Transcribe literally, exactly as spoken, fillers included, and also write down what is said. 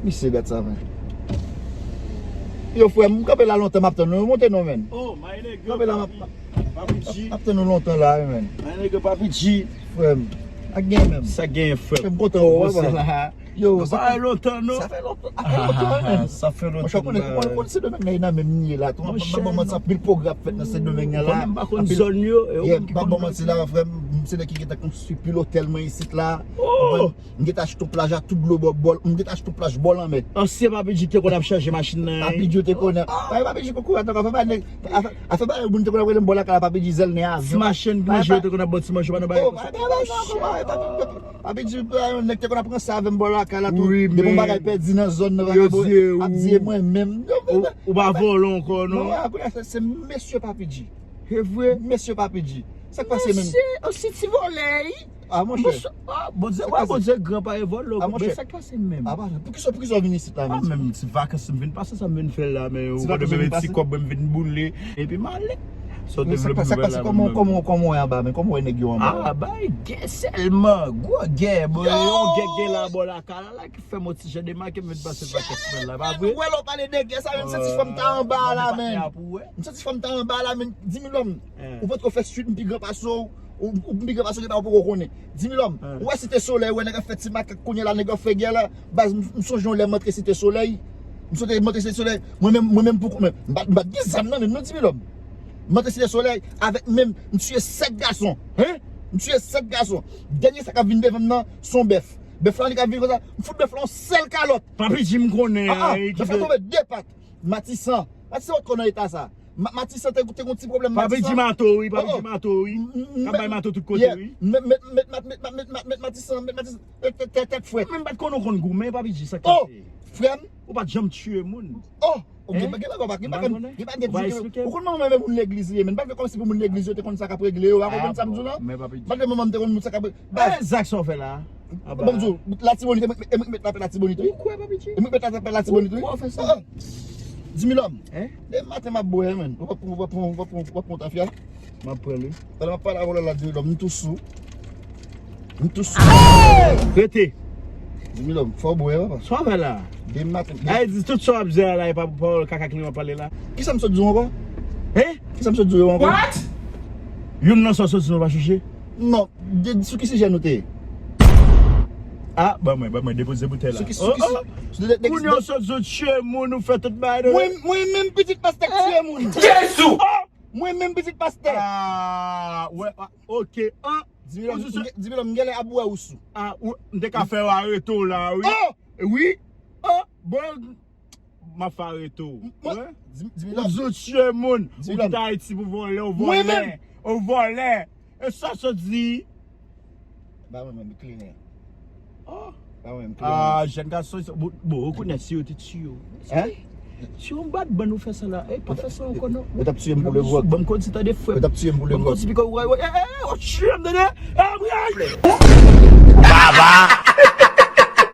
Misye gad sa, men. Yo, frè m, m kanpe la lontan, m ap tann nou. Monte non, men. Oh, my nigga, kanpe la, m ap, Papi G. M ap tann nou lontan la, wi, men. My nigga, Papi G. Frè m, ak gen menm. Sa gen, frè m. Frè m kontan wè w, papa. Yo, sa fè lontan, non? Sa fè lontan, sa fè lontan, men. Sa fè lontan. Monchè, konnen, konnen, konnen se domèn nan, nan menm nivo la tou. Monchè, m pa ba w manti, anpil pwogrè ap fèt nan se domèn nan la. Konnen m pa konn zòn yo, e ou menm ki konn. M pa ba w manti la, frè m, m se nèg ki gentan konstwi pil otèl mwen isit la. Oh! M gentan achte yon plaj a tout dlo bò, bò, m gentan achte yon plaj bò lanmè. Ansyen Papi G te konn ap chanje machin nan. Papi G te konn ap, Papi G konn kouri atò, afè bagay nèg, afè, afè bagay moun te konn ap rele m bò lakay la, Papi G zèl nen avyon. Ti machann manje yo te konn ap ba w ti manje, pa nan bagay. Papi G, yon nèg te konn ap ranse avè m bò lakay la tou. Depi yon bagay pèdi nan zòn nan, yo di e ou. Ap di e mwen menm. Ou pa vòlè ankò, non? Non, kounye a se, se mesye Papi G. Se vre? Mesye Papi G. Sa k pase menm? Mesye, osi ti vòlè. Ah, monchè. Ah, Bondye, wè, Bondye gran pa evòl lò. Ah, monchè. Sa k pase menm? Ah, pa, poukisa, poukisa w vin isit la, men? Ah, menm ti vakans m vin pase, sa m vin fè la, men ou konnen m vin ti kòb, mwen m vin boule. Epi m ale. Sa w te vle m fè la, kòman, kòman, kòman w anba, men kòman w wè nèg yo anba? Ah, bay gè sèlman, gwo gè, bro. Yon gè gen la bò lakay la, la ki fè m yon ti jan demake, m vin pase vakans mwen la, pa vre? Ou wè lè w pale de gè sa, menm m santi fò m ta anba la, men. M santi fò m ta anba la, men. Di m, lòm. Ou poko fè swit, m pi gran pase w. Ou, ou pi gran pase w, gen bagay ou poko konnen. Di m, lòm. Ou wè Site Solèy, ou wè nèg ap fè ti makak kounye a la, nèg ap fè gè la. Baz, m, m sonje yon lè m antre Site Solèy. M sonje m antre Site Solèy. Mwen menm, mwen menm pou kont mwen. M pa, m pa t gen zam nan menm, non, Dimilòm. M antre Site Solèy avèk menm, m tiye sèt gason. Hein? M tiye sèt gason. Dènye sa k ap vin devan m nan, se yon bèf. Bèf la, li k ap vin konsa. M fout bèf la yon sèl kalòt. Papi Jim konnen. Ah, ah, bèf la tonbe de pat. Matisan. Matisan, ou t konn nan eta sa. Ma-, Matisan te, te gon ti pwoblèm. Papi Matisan. Papi Jim ato, wi, Papi Jim ato, wi. M, m, m, K ap bay mato tout kote, wi. Met, met, met Matisan, met Matisan, tèt, tèt, tèt frèt. Mwen menm pa t konn ou konn goumen, Papi Jim, sa k pase? Oh, frè m. Ou pa t janm tiye moun. Oh, ou gen, gen bagay, gen bagay, gen bagay, gen bagay, ou konn manman men moun legliz li ye, men pa vle kòmsi pou moun legliz yo te konn sa k ap regle yo, ou pa konprann sa m di w lan? M pa vle manman m te konn moun sa k ap regle. Baz. Eh, zak sa w fè la. Bon, m di w, Latibonit, e mwen, e mwen k met lapè Latibonit, wi. Ou kwè, Papi Jim? E mwen k met lapè Latibonit, wi. Ou kwè w fè sa? Ah, Dimilòm. Hein? Demen maten m ap bwè, men. Ou pa pran, ou pa pran, ou pa pran, ou pa pran tafya? M ap pran li. Pandan m ap pale avè w la, Dimilòm, m tou sou. M tou sou. Rete. Dimilòm, fò w bwè, papa. Sa w fè la? Demen maten. Ay, di tout sa w ap di a la, e pa pawòl kaka ki w ap pale la. Kisa m sot di w ankò? Hein? Kisa m sot di w ankò? What? Youn nan sa w sot di nou pa chouche? Non. De, sou ki sijè nou te ye? Ah, ban mwen, ban mwen, depoze boutèy la. Sou ki, sou ki, oh, oh. Kounye a w sot di w tiye moun, ou fè tout bagay de. Mwen, mwen menm pitit pastè k tiye moun. Jezi! Oh! Mwen menm pitit pastè. Ah, wè, ah, ok. Ah, Dimilòm, m genlè ap wè ou sou. Ah, ou, m te ka fè w arete w la, wi. Oh! Wi. Oh, bon. M ap fè arete w. Mwen, Dimilòm. Ou di w tiye moun. Ou kite Ayiti pou vòlè, ou vòlè. Ou vòlè. E sa w sot di? Ba mwen menm kleren. Oh. Ba mwen menm kleren. Ah, jèn gason, bon, bon, ou rekonèt si yo te tiye w. Hein? Si yon bat bann ou fè sa la, eh, pa fè sa ankò non. Yo t ap tiye m pou le vòt. Ban m konn si tande frè. Yo t ap tiye m pou le vòt. Ban m konn si pika w, eh, eh, eh, ou tiye m, tande? Eh, m rale. Baba!